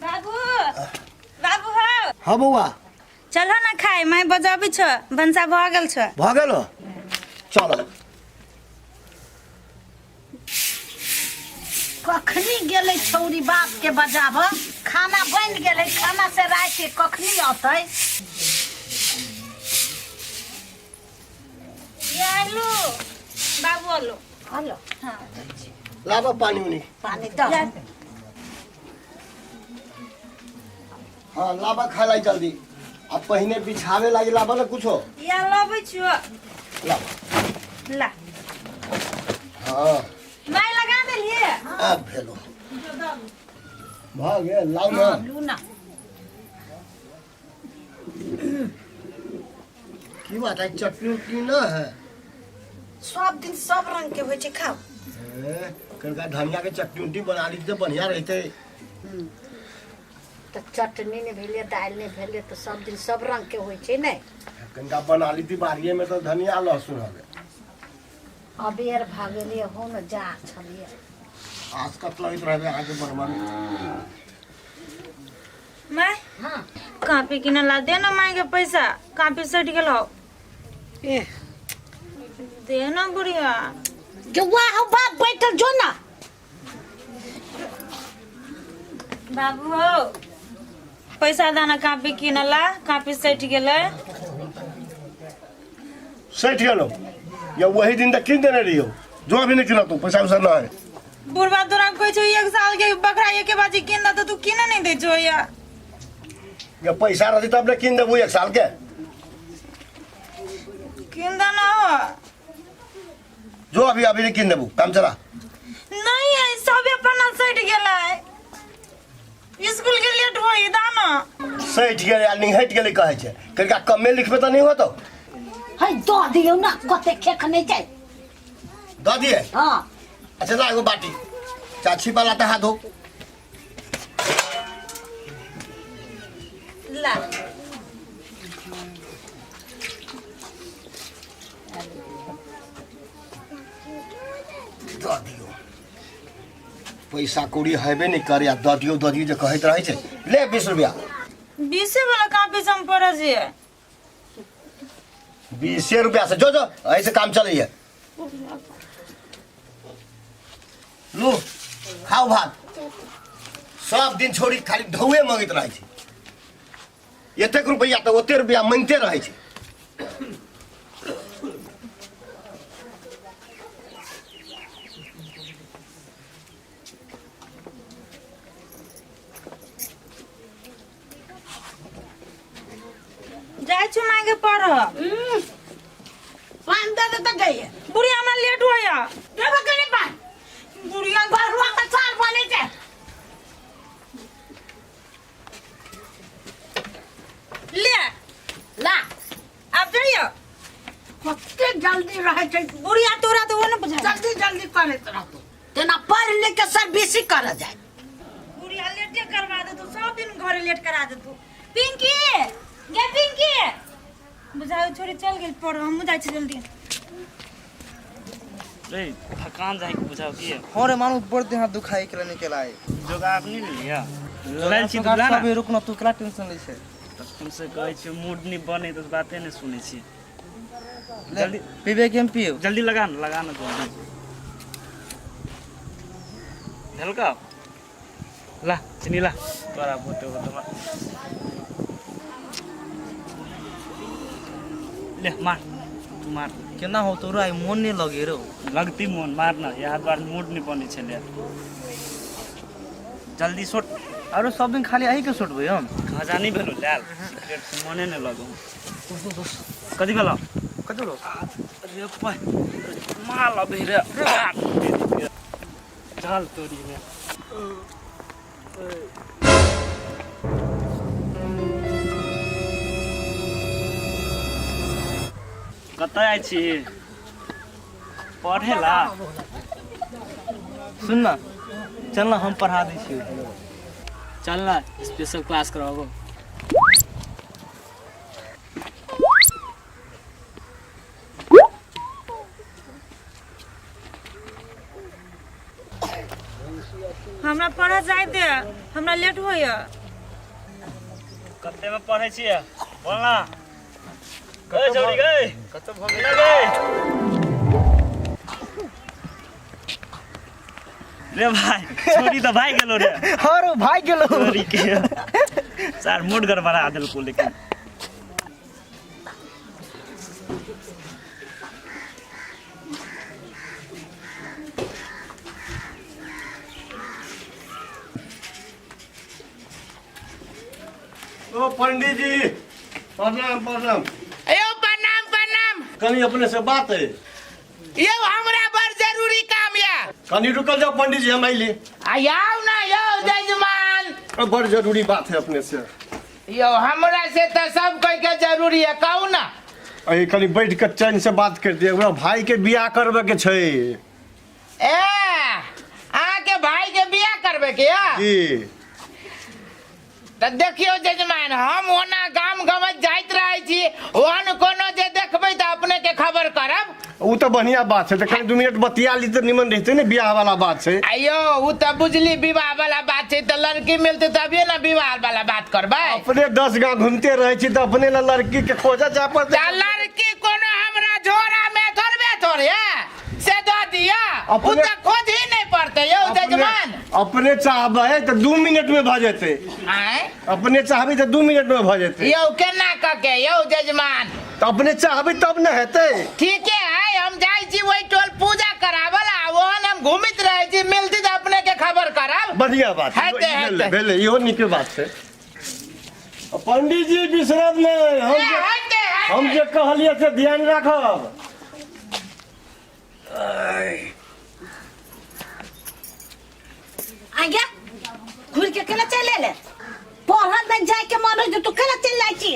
बाबू, बाबू हो। हाँ बौआ। चलो ना खाए, मैं बजाबी छो, भनसा भऽ गेल छो। भऽ गेलो, चलो। कखनी गेलै छौरी बाप के बजाब, खाना बनि गेलै, खाना से राति कखनी औतै? ये आलू बाबू, आलू। हेलो। हाँ। लाबो पानी उनी। पानी दऽ। हाँ, लाबा खा लाई जल्दी। अब पहिने बिछावे लागी लाबा ना कुछो। या लबै छियो। लाबा। ला। हाँ। माय लगा देलिए। आब भेलो, भऽ गेल, लाउ ना। हाँ, लू ना। की बात है, चटनी उटनी ना है? सब दिन सब रंग के होइ छै, खाओ। ए, कनिका धनिया के चटनी उटनी बना ली तऽ बढ़िया रहते। तऽ चटनी नहि भेलै, दालि नहि भेलै, तऽ सब दिन सब रंग के होइ छै ने। कनिका बना ली थी बाड़िए में तऽ धनिया लहसुन हवे। अबेर भऽ गेलै हो ने, जा छलियै। आस कत लगैत रहबे अहाँके बनबऽ में। My. हाँ। कापी किने ला दे ना माय के पैसा, कापी सट गेलो। ए। दे ना बुढ़िया। जौआ हो बाप, बैठल जो ना। बाबू हो, पैसा दाना कापी किनला, कापी सट गेलै। सठि गेलो या वही दिन तक कीन देने रहियो, जो अभी नहीं किना तू, पैसा वैसा ना है। बुढ़बा तोरा कहै छौ एक साल के बकरा एके बाजी कीन दे, तऽ तू किने नहीं दै छौ या। या पैसा रहती तब ने कीन देबू एक साल के। कीन दे ना हो। जो अभी अभी नहीं कीन देबू, काम चला। नहीं है, सबे अपना सट गेलै, स्कूल के लेट होई दाना। सठि गेलै आ निहटि गेलै कहै छै, कनिका कमे लिखबै तऽ नहि होतौ? है, दऽ दियौ ना, कते खेख नहि छै। दऽ दिए? हाँ। अच्छा, ला एगो बाटी चा छिपा लाते हाथ धो। ला। दऽ दियौ, पैसा कौड़ी हेबे नहि करे आ दऽ दियौ दऽ दियौ जे कहैत रहै छै। ले 20 रुपया। बीसे वाला कापी सम पड़े छै। 20 रुपया से जो जो ऐसे काम चलैए। लू खाउ भात। सब दिन छोड़ी खाली ढौए मंगैत रहै छै, एतेक रुपैआ तऽ ओते रुपैआ मांगिते रहै छै। जाइ छु मागे पढ़। पान दे दे तऽ गई। बुढ़िया, हमरा लेट होया। देबो करे पान। बुढ़िया। बरुआ के चाल बने छै। ले। ला। आब जाइयो। कते जल्दी रहै छै। बुढ़िया, तोरा तो वो न बुझाइ। जल्दी जल्दी करैत रहतौ, तेना पढ़ लिख के सर्विस कर जाए। बुढ़िया, लेटे करवा दे तू, सब दिन घरे लेट करा दे तू। पिंकी गे, पिंकी, बुझायो छोरी चल गेल पढ़, हमहूँ जाइ छी जल्दी। रे थकान जाए के बुझाओ की। हाँ रे मानू, बड़ देह हाथ दुखाई के निकल आए। जोगार नहीं लिया लाइन छी दुला ना। सब रुक ना, तू केला टेंशन लै छै? तखन से कहै छी मूड नहीं बने तऽ बाते नहीं सुनै छी। ले, जल्दी। पीबे के हम पियो। जल्दी लगा ना, लगा ना जल्दी। भेलका ला चिनी ला, तोरा बोते हो तोरा। ले मार, तू मार। केना हो तोरा आइ मोन नहीं लगे रो? लगती मोन, मार ना, यहाँ द्वार मूड नहीं बने छले, जल्दी सोट। आरो सब दिन खाली अही के सोटबै हम। खजा नहीं भेलो लाल सिगरेट से मने नहीं लगो। कथी भेलो? कथी भेलो? अरे पाय माल अभी रे, चल तोरी में। कतऽ जाइ छी पढ़े ला? सुन ना, चल ना, हम पढ़ा दै छियौ। चल ना, स्पेशल क्लास कराबो। हमरा पढ़ऽ जाय दे, हमरा लेट होइए। कते में पढ़ै छियै बोल ना। गए छौड़ी गए, कतौ भऽ गेल गए रे भाई, छोरी तऽ भागि गेलो रे। हाँ रो, भागि गेलो। छोरी के सार मूड गड़बड़ा देलको। लेकिन ओ पंडित जी, प्रणाम प्रणाम। यौ प्रणाम प्रणाम। कनी अपने से बात है। यौ हमरा बड़ जरूरी काम या। कनी रुकल जाओ पंडित जी, हम अइली। आ आउ ना यौ जजमान। बड़ जरूरी बात है अपने से। यौ हमरा से तऽ सब कोई के जरूरी है, कहू ना। अरे कनी बैठ के चैन से बात कर दिए, हमरा भाई के बियाह करबे के छै। ए अहाँ के भाई के बियाह करबे के या? जी। तऽ देखियौ जजमान, हम ओना गाम गमत जाइत रहै छी, ओहन कोनो जे देखबै तऽ अपने के खबर करब। उ तऽ बढ़िया बात छै, तऽ कनी 2 मिनट बतिया ली तऽ निमन रहितै ने, बियाह वाला बात छै। आइयो उ तऽ बुझली विवाह वाला बात छै, तऽ लड़की मिलतै तभिए ने विवाह वाला बात करबै। अपने 10 गाँव घूमते रहै छी तऽ अपने ला लड़की के खोजऽ जाय पड़तै। तऽ लड़की कोनो हमरा झोरा में थोड़बे थोड़े से दऽ दिअ, उ तऽ खोज ही नहि पड़तै यौ जजमान। अपने चाहबै तऽ 2 मिनट में भऽ जेतै। आँय? अपने चाहबै तऽ 2 मिनट में भऽ जेतै। यौ केना कऽ के यौ जजमान? तऽ अपने चाहबै तब ने हेतै। ठीके है, हम जाइ छी ओहि टोल पूजा कराबल, आ ओहन हम घूमित रहै छी, मिलती तऽ अपने के खबर करब। बढ़िया बात हेतै, ई भेलै, हेतै। भेलै, इहो नीके बात छै। पंडित जी बिसरब नहि, ए, हेतै, हेतै। हम जे कहलियै से ध्यान राखब। आज्ञा घुर के केना चलि एले? पढ़ल नहि जाय के मन होइ, तू केना चलि जाइ छी?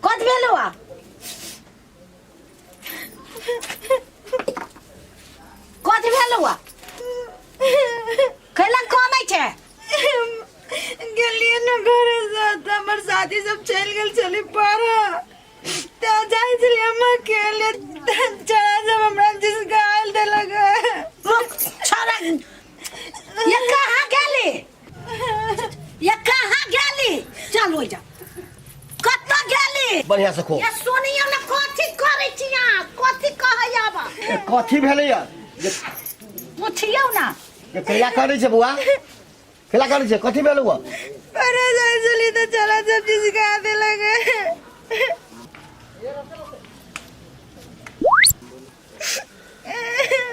कत भेलो आ? कत भेलो आ? कैला कनै छै? गेलियै ने घरे से तऽ हमर साथी सब चलि गेल छलै पढ़ऽ, तऽ जाइ छलियै हम अकेले, चला सब हमरा दिस गाल देलक। रुक छोड़ा, ये कहाँ गेली? ये कहाँ गेली? चल ओइ जा, कतऽ गेली? बढ़िया से खो। ये सुनियो ने, कथी करै छी अहाँ? कथी कहै आब? ए, कथी भेलै या जे पुछियौ ना। जे कैला करै छै बौआ, कैला करै छै, कथी भेलौ? अरे जाइ छलियै तऽ चला सब चीज गा देलक।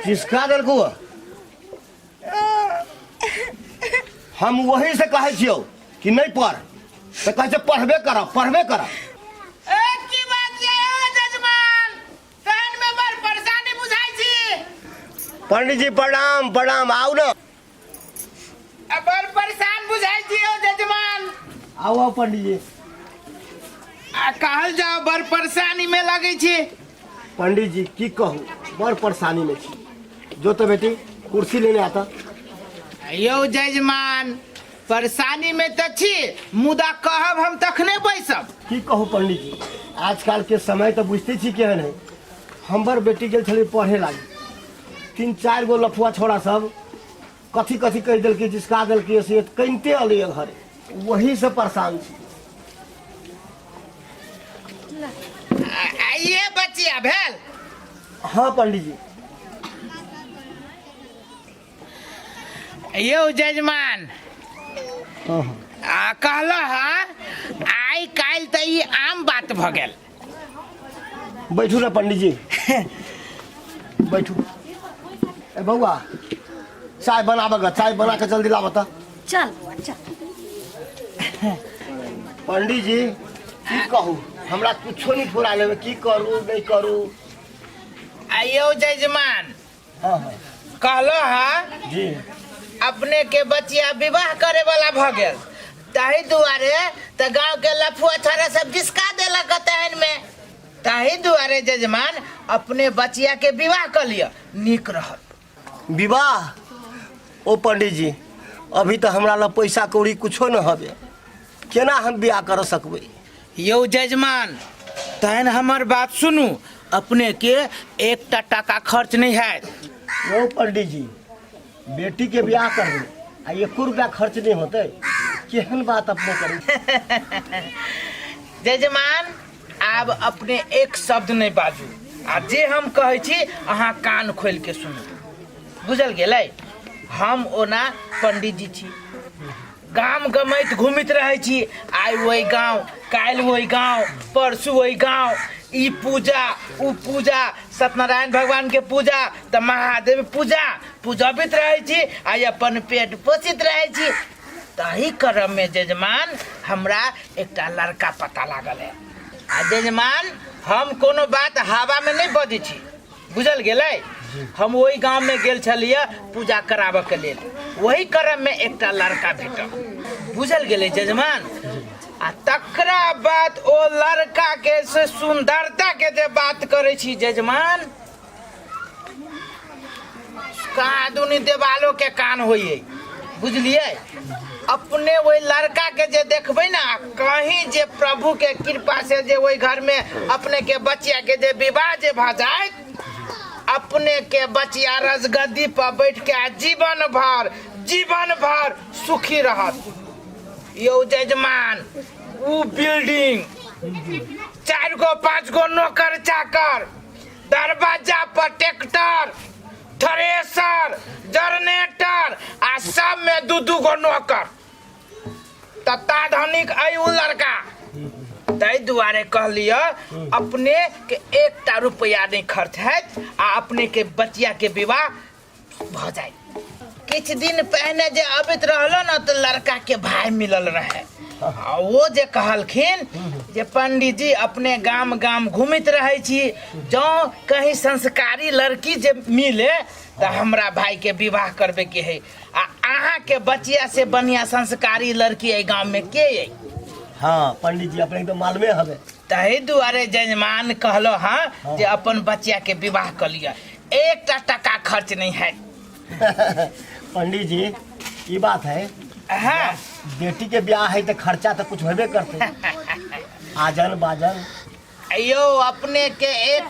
चिसका देलकौ? हम वही से कहै छियौ कि नहि पढ़, तऽ कहै छै पढ़बे करब, पढ़बे करब। ए की बात छै यौ जजमान, तहन में बड़ परेशानी बुझाइ छी। पंडित जी प्रणाम प्रणाम, आउ ने। आ बड़ परेशान बुझाइ छी यौ जजमान। आउ आउ पंडित जी। आ कहल जाओ, बड़ परेशानी में लगै छी। पंडित जी की कहू, बड़ परेशानी में छी। जो तो बेटी कुर्सी लेने आता। यौ जजमान, परेशानी में तऽ छी, मुदा कहब हम तखने बैसब। की कहू पंडित जी, आजकल के समय तऽ बुझते छी केहन है। हमर बेटी गेल छलै पढ़े लागी, 3-4 गो लफुआ छोड़ा सब कथी कथी कहि देलकै, जिसका देलकै, से कनिते अलै घरे, वही से परेशान छी। आ ये बचिया भेल? हाँ पंडित जी। यौ जजमान, हाँ हाँ। आ कहलह हँ, आइ काल्हि तऽ ई आम बात भऽ गेल। बैठू ना पंडित जी, बैठू। ए बउआ, चाय बनाबऽ, चाय बना के जल्दी लाबऽ तऽ। चल बौआ चल। पंडित जी की कहू, हमरा कुछो नहीं फुरा लेबै, की करू नहीं करू। आ यौ जजमान, हाँ हाँ। कहलह हँ जी। अपने के बचिया विवाह करे वाला भऽ गेल, ताहि दुआरे तऽ गांव के लफुआ छाड़ा सब जिसका देलक तहन में, ताहि दुआरे जजमान अपने बचिया के विवाह कऽ लिअ, नीक रहत। विवाह? ओ पंडित जी, अभी तऽ हमरा लग पैसा कौड़ी कुछो न हवे, केना हम बियाह कर सकबै? यौ जजमान, तहन हमर बात सुनू, अपने के एकटा टाका खर्च नहीं हैत। ओ पंडित जी, बेटी के बियाह करबे आ एको रुपया खर्च नहीं होते, केहन बात अपने करी? जजमान, आब अपने एक शब्द नहीं बाजू आ जे हम कहै छी अहाँ कान खोलि के सुनू। बुझल गेलै? हम ओना पंडित जी छी, गाम गमैत घुमैत रहै छी, आइ ओहि गाँव, काल्हि ओहि गाँव, परसू ओहि गाँव, ई पूजा उ पूजा, सत्यनारायण भगवान के पूजा तऽ महादेव पूजा पूजबैत रहै छी आ अपन पेट पोसित रहै छी। ताही क्रममे जजमान हमरा एकटा लड़का पता लागल है। आ जजमान, हम कोनो बात हवामे नहि बजै छी, बुझल गेलै? हम ओहि गाममे गेल छलियै पूजा कराबऽके लेल, ओही क्रममे एकटा लड़का भेटल, बुझल गेलै जजमान? आ तकरा बाद ओ लड़का के से सुंदरता के जे बात करै छी जजमान, कहाँ दुनी देवालो के कान होइए, बुझलियै? अपने ओहि लड़का के जे देखबै ना, कहीं जे प्रभु के कृपा से जे ओहि घर में अपने के बचिया के जे विवाह जे भऽ जाए, अपने के बचिया रजगद्दी पर बैठ के आ जीवन भर, जीवन भर सुखी रहत। यौ जजमान, उ बिल्डिंग, 4 गो 5 गो नौकर चाकर, दरवाजा पर ट्रैक्टर, थ्रेसर, जनरेटर आ सब में 2-2 गो नौकर, तत्ता धनिक अइ उ लड़का। ताहि दुआरे कहलिय अपने के एकटा रुपया नहीं खर्च हैत आ अपने के बचिया के विवाह भ जाए। किछु दिन पहिने जे अबैत रहलो न तो लड़का के भाई मिलल रहे आ वो जे कहलखिन जे पंडित जी अपने गाम गाम घूमैत रहै छी, जँ कहीं संस्कारी लड़की जे मिले तऽ हमरा भाई के विवाह करबे के है, आ अहाँ के बचिया से बढ़िया संस्कारी लड़की एहि गाम में के है? हाँ पंडित जी, अपने तो मालूमे हवे। ताहि दुआरे जजमान कहलो हाँ जे अपन बचिया के विवाह कर लिअ, एकटा टका खर्च नहीं है। पंडित जी, ये बात है। हाँ। बेटी के ब्याह है तो खर्चा तो कुछ होबे करते, आजन बाजन। अयो अपने के एक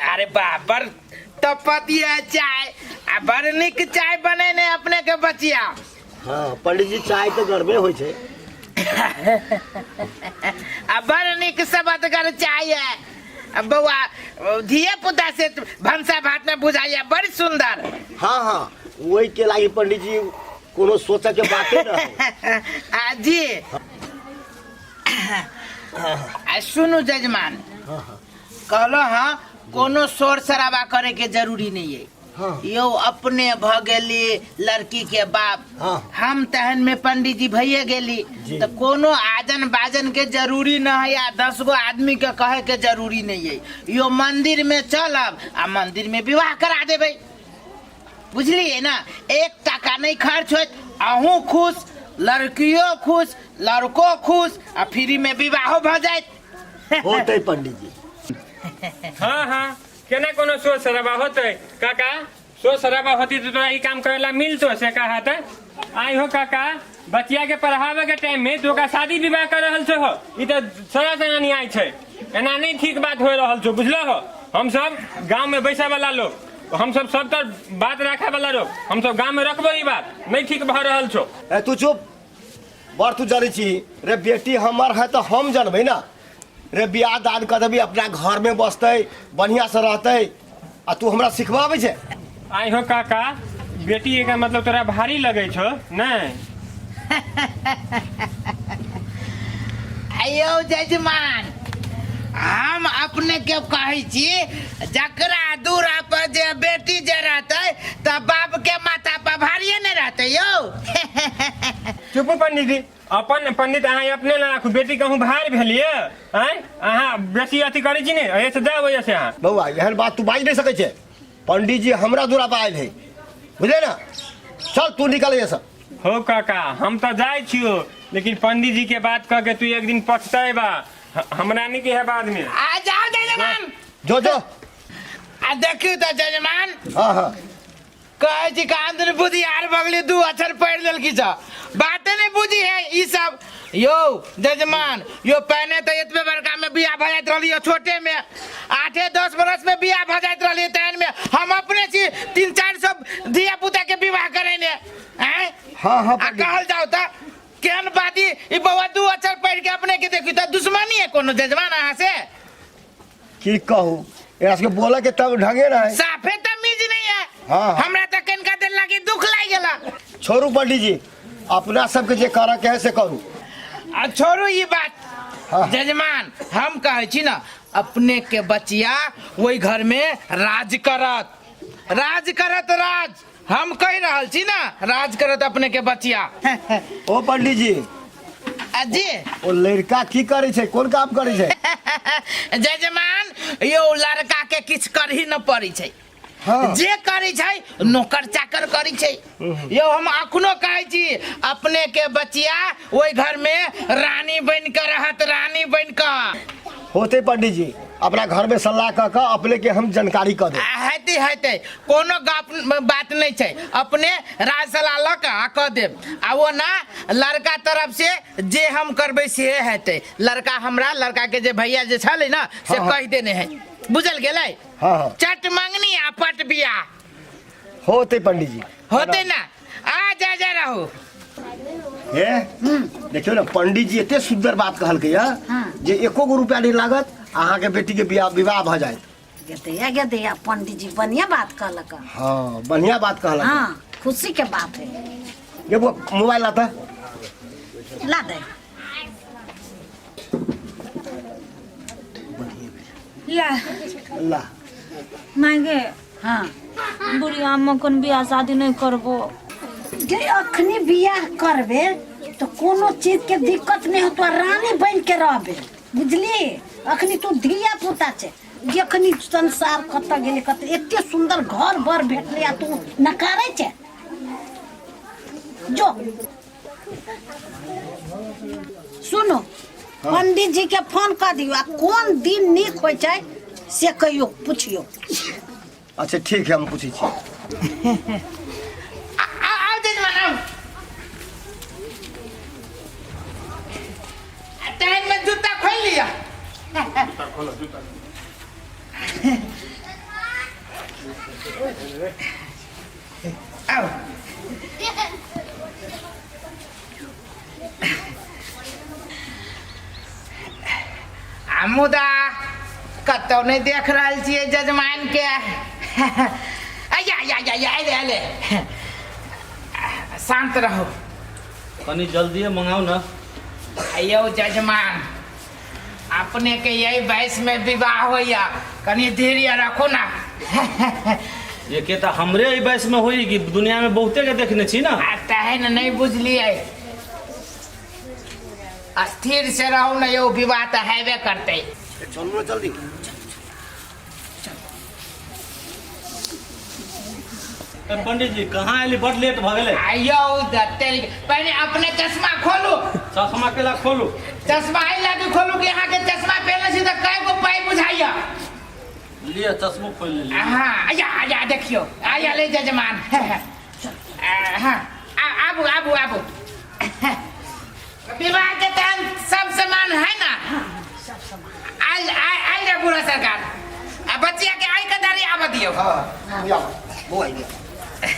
अरे बाबर तपतिया चाय आ बड़ निक चाय बनेने अपने के बचिया। हाँ पंडित जी, चाय तो गर्मे होइ छै। आ बड़ निक सबतगर चाय है। आ बौआ धिया पुता से भनसा भात में बुझाइया बड़ सुंदर। हाँ हाँ, वही के लागी पंडित जी कोनो सोचे के बाते न है। आ जी आ सुनू जजमान, कहलो हाँ कोनो शोर शराबा करे के जरूरी नहीं है। हाँ। यो अपने भ गेली लड़की के बाप, हाँ। हम तहन में पंडित जी भैये गेली, जी। तो कोनो आजन बाजन के जरूरी न है या 10 गो आदमी के कहे के जरूरी नहीं है। यो मंदिर में चलब आ मंदिर में विवाह करा देबै, बुझलिए ना? एक टका नहीं खर्च होत, अहूँ खुश, लड़कियों खुश, लड़को खुश आ फ्री में विवाहो भ जायत। होते पंडित जी। हाँ हाँ, केना कोनो शोर शराबा होते काका? शोर शराबा होती तो तोरा ई काम करेला मिलतो से कहा त? आई हो काका, बचिया के पढ़ावे के टाइम में तो ओकरा शादी विवाह कर रहल छो हो, ई त सरासर अन्याय छै, एना नहीं ठीक बात हो रहल छो, बुझलो हो? हम सब गांव में बैसे वाला लोग, हम सब सब तर बात रखे वाला लोग, हम सब गांव में रखबो ई बात नहीं ठीक भ रहल छो। ए तू चुप, बड़ तू जनै छी रे, बेटी हमर है तो हम जानबै ना रे, बियाह दान कर देबी, अपना घर में बसतै, बढ़िया से रहतै, आ तू हमरा सिखबाबै छै? आई हो काका, बेटी के मतलब तोरा भारी लगै छौ नहीं? अयो जजमान, हम अपने के कहै छी जकरा दूरा पर जे बेटी जे रहतै तऽ बाप के माथा पर भारिये नहि रहतै यौ। चुप पंडित जी, अपन पंडित अहाँ अपने ना राखू, बेटी कहूँ भार भेलिए आँय, अहाँ बेसी अथी करै छी ने, एहिसँ जाउ एहिसँ अहाँ। बौआ, एहन बात तू बाजि नहि सकै छै, पंडित जी हमरा दूरा पर आयल है, बुझले ना? चल तू निकल एहिसँ। हो काका, हम तऽ जाइ छियो, लेकिन पंडित जी के बात कह के तू एक दिन पछतेबा, हमरा नहीं के है बाद में। आ जाओ जजमान। जो जो। आ देखियो तऽ जजमान। हाँ हाँ। कहै छी कान बुधियार बगली 2 अक्षर पढ़ि लेलकी छ, बाते बाते नहीं बुझी है ई सब। यो जजमान यो, पहले तो एतबे बड़का में बियाह भऽ जाइत रहली, छोटे में 8-10 बरस में बियाह भऽ जाइत रहली। तहन में हम अपने छी 300-400 धिया पुता के विवाह करेने आँय। हाँ हाँ आ कहल जाओ त केहन बाती ई बौआ दू अक्षर पढ़ के अपने के देखी त दुश्मनी है कोनो जजमान अहाँ से? की कहू, एकरा सबके बोले के तब ढंगे ना है। साफे तमीज नहीं है। हाँ। हमरा त कनिका देर लागी दुख लागि गेला। छोड़ू पंडित जी, अपना सबके जे करे के है से करू। आ छोड़ू ई बात। हाँ। जजमान हम कहै छी ना, अपने के बचिया ओहि घर में राज करत, राज करत, राज हम कहि रहल छी ना, राज करत अपने के बचिया। ओ पंडित जी। आ जी। ओ लड़का की करै छै, कोन काम करै छै? जजमान यो, लड़का के किछु करही न पड़ै छै। जे करै छै नौकर चाकर करै छै। यौ हम अखनो कहै छी, अपने के बचिया ओहि घर में रानी बनि कऽ रहत, रानी बनि कऽ। होते पंडित जी, अपना घर में सलाह कऽ कऽ अपने के हम जानकारी कऽ देब। आ, हेतै हेतै, कोनो गप बात नहि छै। अपने राज सलाह लऽ कऽ आ कऽ देब। आ ओना लड़का तरफ से जे हम करबै से हेतै। लड़का हमरा लड़का के जे भैया जे छलै ने से कहि देने है, बुझल गेलै? हाँ हाँ। चट मंगनी आ पट बियाह। होते पंडित जी। होते ना, आ जा जा रहू। हे देखियौ ने, पंडित जी एते सुंदर बात कहलकै है जे एको गो रुपया नहीं लागत, अहाँके बेटी के बियाह विवाह भऽ जायत। गेदैया गेदैया, पंडित जी बढ़िया बात कहलक। हाँ, बढ़िया बात कहलक। हाँ, खुशी के बात है। ये बुआ, मोबाइल लाता। ला दे। ला। ला। माय गे। हाँ। बुढ़िया, हम अखन बियाह शादी नहीं करबो। जे अखनी बियाह करबे तो कोनो चीज के दिक्कत नहीं होतो, रानी बन के रहबे, बुझली? अखनी तू धिया पुता छे। जखनी संसार कत गेलै कत, एते सुंदर घर बर भेटलै आ तू नकारै छे? जो सुनो, पंडित जी के फोन कर दियो आ कोन दिन नीक होइ छै से कहियो, पुछियो। अच्छा ठीक है, हम पूछै छी। आउ जजमान, आउ। आ टाइम में जूता खोल लिया। आउ। आ मुदा कतौ नहि देख रहल छियै जजमान के। आया आया आया, अयले अयले, शांत रहू। कनी जल्दिए मंगाउ ने। यौ जजमान, अपने के यही वयस में विवाह होइया, कनी धैर्य रखू ना। एके तऽ हमरे एहि वयस में होई कि दुनिया में बहुते के देखने छी ना। आ तहन नहीं बुझलियै, स्थिर से रहू ना यौ, विवाह तऽ हेबे करतै। चलू ना जल्दी। ए, पंडित जी कहाँ एली? बड लेट भऽ गेलै। आयौ दत्तेरी, पहिने अपने चश्मा खोलू। चश्मा केला खोलू? चश्मा एहि लागी खोलू कि अहाँके चश्मा पहनले छी तऽ कय गो पाइ बुझाइया। लिअ, चश्मो खोलि लेलियै। हाँ, आया आया, देखियौ आया ले जजमान। हाँ, आबू आबू आबू। विवाह के तहन सब सामान है ना? आयल आयल रे बूढ़ा सरकार, आ बच्चिया के आई के दारी आबऽ दियौ। हाँ, या, बौआ, या। आ,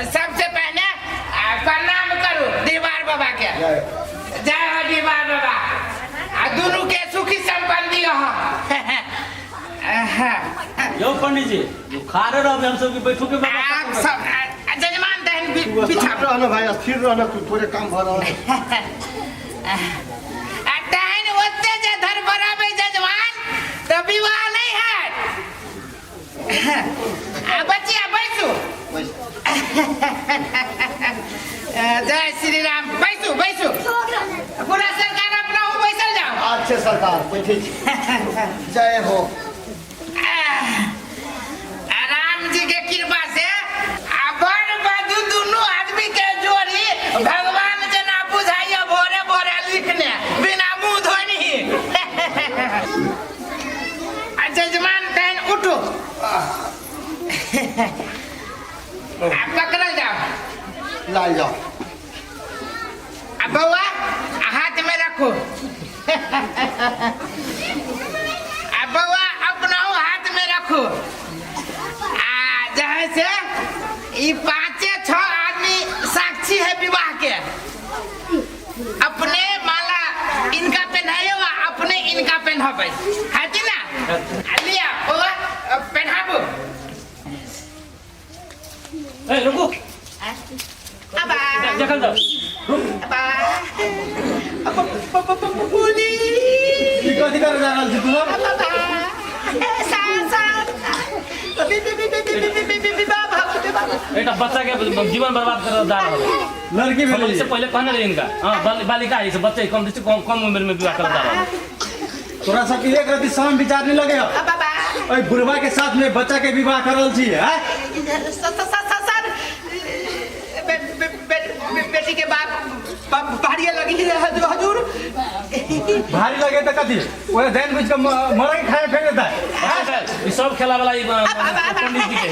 सबसे पहले प्रणाम करू दीवार बाबा के। जय। जय हो दीवार बाबा, आ दुनू के सुखी संपन्न दियौ। यौ पंडित जी, यौ खारे रहबै हम सबके बैठू के व्यवस्था आ, करबै। सब जजमान तहन तू बिछा स्थिर रहना भाई, स्थिर रहना तू, तोरे काम भऽ रहल है। आ तहन ओते जे धड़फड़ाबै जजमान तऽ विवाह नहि हैत। आ बचिया बैसू। बैस। जय श्री राम, बैसू बैसू। पूरा सरकार अपना हूँ बैसल जाओ। अच्छे सरकार, बैठे छी। जय हो। आ राम जी के कृपा से आ वर वधु दुनू आदमी के जोड़ी भगवान जेना बुझाइया भोरे भोरे लिखने बिना मुंह धोनी। आ जजमान तहन उठू, आ पकड़ल जाओ। लाल जाओ। आ बौआ हाथ में रखो। आ बौआ अपना हाथ में रखो। आ जहाँ से ई पाँचे छह आदमी साक्षी है विवाह के। अपने माला इनका पहनाइयो आ अपने इनका पहनाबे है कि ना? आ लिया बौआ पहनाबो। ए रुकू। अबा जखन दो अबा बोली। की कथी करे जा रहल छी तू सब? एकटा बच्चा के जीवन बर्बाद कर जा रहल है। लड़की हम भेलै इससे पहले कहने रहे इनका, हाँ बालिका है, इसे बच्चे कम से कम कम उम्र में विवाह कर जा रहा है। तोरा सबके एक रति शरम विचार नहीं लगे हो? ओहि बुढ़वा के साथ में बच्चा के विवाह कर रहल छी हैं? बेटी के बाप भारी लगी है हजूर। भारी लगे तऽ कथी ओहे जानि बुझि कऽ मरै के खाए फेंक देता है। ई सब खेला वाला ई पंडित जी के है।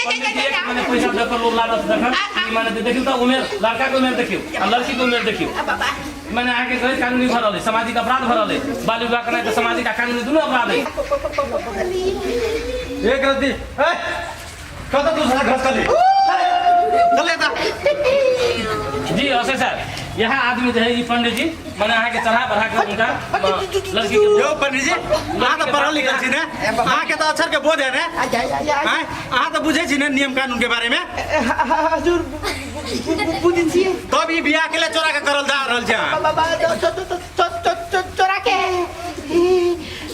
पंडित जी एक माने पैसा दऽ कऽ लोग लागत जखन ई माने देखियौ तऽ उमेर लड़का के उमेर देखियौ आ लड़की के उमेर देखियौ, माने अहाँके गैर कानूनी भऽ रहल है, सामाजिक अपराध भऽ रहल है। बाल विवाह करनाइ तऽ सामाजिक आ कानूनी दुनू अपराध है। एक रति ए कतऽ तू साला घसकली चल एतऽ। जी अशय साहब, यहाँ आदमी जे है ई पंडित जी माने अहाँके चढ़ा बढ़ा के हुनका लड़की के यौ पंडित जी, अहाँ तऽ पढ़ल लिखल छी ने, अहाँके तऽ अक्षर के बोध है ने, आँय? अहाँ तऽ बुझै छी ने नियम कानून के बारे में? हजूर बुझै छियै। तब ई बियाह के लिए चोरा के करल जा रहल छै अहाँ? चोरा के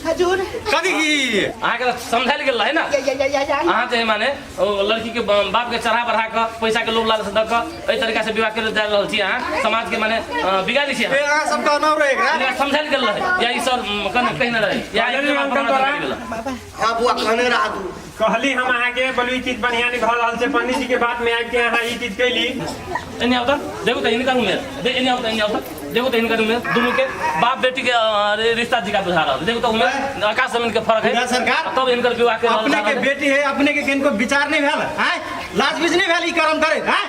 हजूर। कथी की अहाँके तऽ समझायल गेल रहै ने? अहाँ जे है माने ओ लड़की के बाप के चढ़ा बढ़ा कऽ पैसा के लोभ लालच दऽ कऽ एहि तरीका से विवाह करल जा रहल छी, अहाँ समाज के माने बिगाड़ै छी। ए अहाँ सब कहना रहे एकरा एकरा समझायल गेल रहै या ई सर कहने कहने रहै या कहने ई अंकल तोरा? हाँ बुआ कहने रहा तू। कहली हम अहाँके बोलू ई चीज बढ़िया नहीं भऽ रहल छै, पंडित जी के बात में आबि के अहाँ ई चीज कैली। एने आउ तऽ देखू तऽ हिनकर उमेर दे, एने आउ तऽ एने आउ तऽ देखू तऽ हिनकर उमेर दुनू के बाप बेटी के रिश्ता जिका बुझा रहल, देखू तऽ उमेर आकाश जमीन के फर्क है। बिना सरकार, तब हिनकर विवाह के अपने के बेटी है, अपने के किनको विचार नहीं भेल हैं? लाज बीज नहीं भेल ई कर्म करे हैं?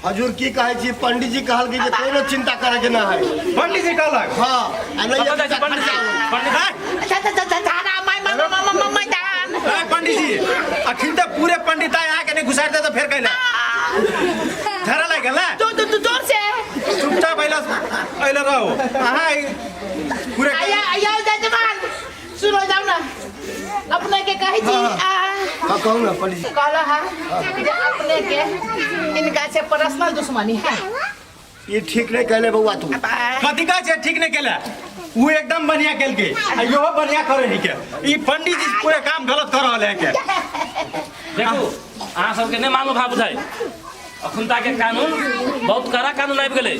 हजूर की कहै छी, पंडित जी कहल कि जे कोनो चिंता करे के ना है। पंडित जी कहलक? हाँ, आ नहीं कतऽ जाइ छी पंडित जी? पंडित जी ए, पंडित जी अखन तऽ पूरे पंडित आय अहाँके नहि घुसारि दे तऽ फेर कैला झरा लागि गेल ने? जोर से चुपचाप अइला अइला रहो अहाँ ई पूरे। आया आया जजमान सुनो जाओ ना अपने के कहै छी आ हाँ कहू ना पंडित जी। कहलो हाँ जे अपने के इनका से पर्सनल दुश्मनी है। ये ठीक नहीं कहले बउआ तू। कथी कहै छै ठीक नहीं केला? उ एकदम बढ़िया केलकै आ इहो बढ़िया करे है के ई पंडित जी पूरे काम गलत कर रहल है के। देखू अहाँ सबके नहि मालूम भा बुझाइ, अखुनता के कानून बहुत कड़ा कानून आबि गेलै।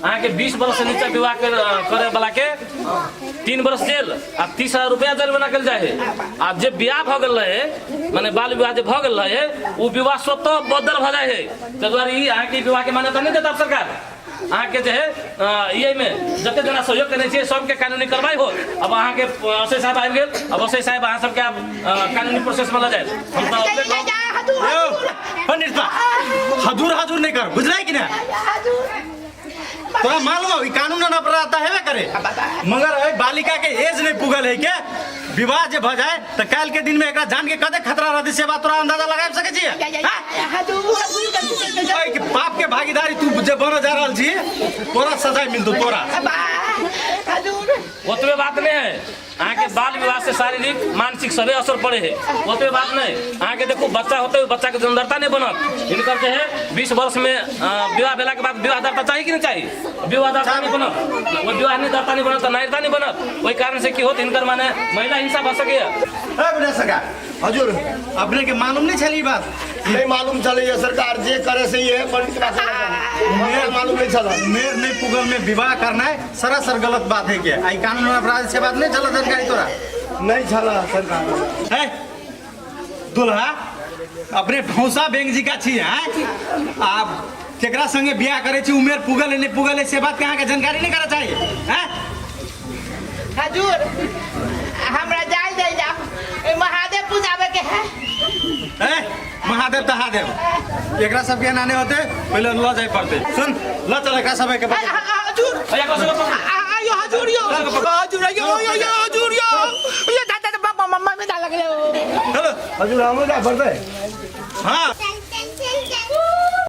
अहाँके 20 वर्ष से नीचा विवाह करे वाला के 3 वर्ष जेल आ 30,000 रुपया जुर्माना कयल जाइ है। आ जे बियाह भऽ गेल रहे माने बाल विवाह जे भऽ गेल रहे ओ विवाह स्वतः बदल भऽ जाइ है। ताहि दुआरे ई अहाँके विवाह के मान्यता नहि देता सरकार। अहाँके जे है एहिमे जते जना सहयोग केने छियै सबके कानूनी कार्रवाई होत। अब अहाँके अशय साहब आबि गेल, अब अशय साहब अहाँ सबके आब कानूनी प्रोसेस में लऽ जायत। हम तऽ अपने कहब। यौ पंडित साहब हजूर हजूर नहीं कर, बुझलै कि ना? तोरा मालूम हो ई कानून अपराध हेबे करे, मगर एहि बालिका के एज नहीं पुगल है के विवाह जे भ जाए तऽ काल्हि के दिन में एकरा जान के कते खतरा रहतै से बात तोरा अंदाजा लगा सकै छी? एहि के बाप के भागीदारी तू जे बनऽ जा रहल छी तोरा सजाय मिलतौ तोरा। ओतबे बात नहीं है, अहाँके बाल विवाह से शारीरिक मानसिक सबे असर पड़े है। ओतबे बात नहीं, अहाँके देखू बच्चा होते बच्चा के जन्मदाता नहीं बनत। हिनकर जे है 20 वर्ष में विवाह भेला के बाद विवाह दाता चाही कि नहीं चाही? विवाह दाता नहीं बनत, वो विवाह नहीं दाता नहीं बनत तऽ नागरिकता नहीं बनत। ओहि कारण से की होत हिनकर माने महिला हिंसा भऽ सकैए। ए बुढ़ा सरकार हजूर अपने के मालूम नहीं छल ई बात? नहीं मालूम चले सरकार, जे करे से ये पंडित का सरकार मालूम नहीं चला। मेर नहीं पुगल में विवाह करना है सरासर गलत बात है के आई कानून अपराध से बात नहीं चला जानकारी तोरा? नहीं चला सरकार। है दुल्हा अपने भौसा बेंग जी का छी हैं आप केकरा संगे बियाह करे छी उमेर पुगल है नहीं पुगल है से बात के अहाँ के जानकारी नहीं करा चाहिए हैं? हजूर हमरा जाय दे जाओ, ए महादेव पूजावे के है। ए महादेव तहादेव एकरा सबके एना नहि होते, पहिले ल जाय पड़ते। सुन ल चल एकरा सबके। हजूर। भैया कसो कसो। आयो हजूर यो, हजूर यो यो यो, हजूर यो ये दादा बाबा मम्मा में डाल लगले। चलो हजूर, हमरो जाय पड़तै? हाँ।